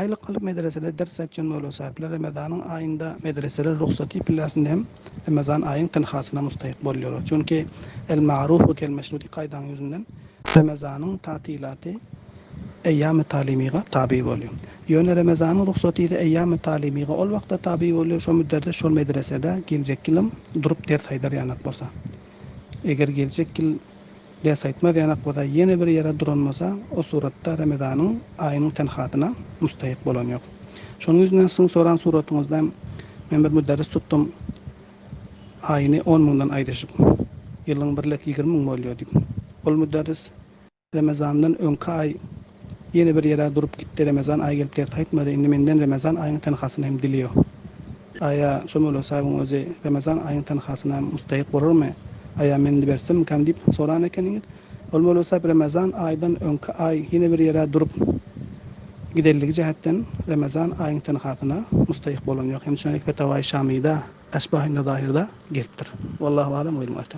Aýlyk alyp medresede ders aýtýan möwlewi sahyplar Remezanyň aýynda medreseler rugsaty pillasynda hem Remezan aýyň tenhasyna mustahyk bolýarlar. Çünki El ma'ruf we kel meşruti kaýdanyň ýüzünden Remezanyň tatylaty eýýamy talimyga taby bolýar. Ýöne Remezanyň rugsaty ise eýýamy talimyga ol wagtda taby bolýar, şo müdderde şol medresede geljek ýylam durup ders aýdar ýanak bolsa. Eger geljek ýyl ders aýtmaz ýanak bolsa, ýene bir ýere duran bolsa, o suratda Remezanyň aýynyň tenhasyna mustahyk bolan ýok. Şonuň ýüzünden siziň soran suratyňyzda men bir müderris tutdum, aýyny on müňden aýdyşyp, ýylyň bir lek 20 müň bolýar diýip. Ol müderris Remezandan öňki aý ýene bir ýere durup gitdi, Remezan aýy gelip ders aýtmady, indi menden Remezan aýyň tenhasyny hem diliýo. Aýa şo Möwla saýybyň özi Remezan aýyň tenhasyna mustahyk bolarmy? Aýa men indi bersemmikam diýip soran ekeniňiz. Ol Möwla saýyp Remezan aýdan öňki aý ýene bir ýere durup gidenligi jähetden Remezan aýyň tenhasyna mustahyk bolan ýok. Hem şeýle Fetawaýy Şamyda, Eşbahü Nezahirde gelipdir. Wallahu alem we ilmu atam.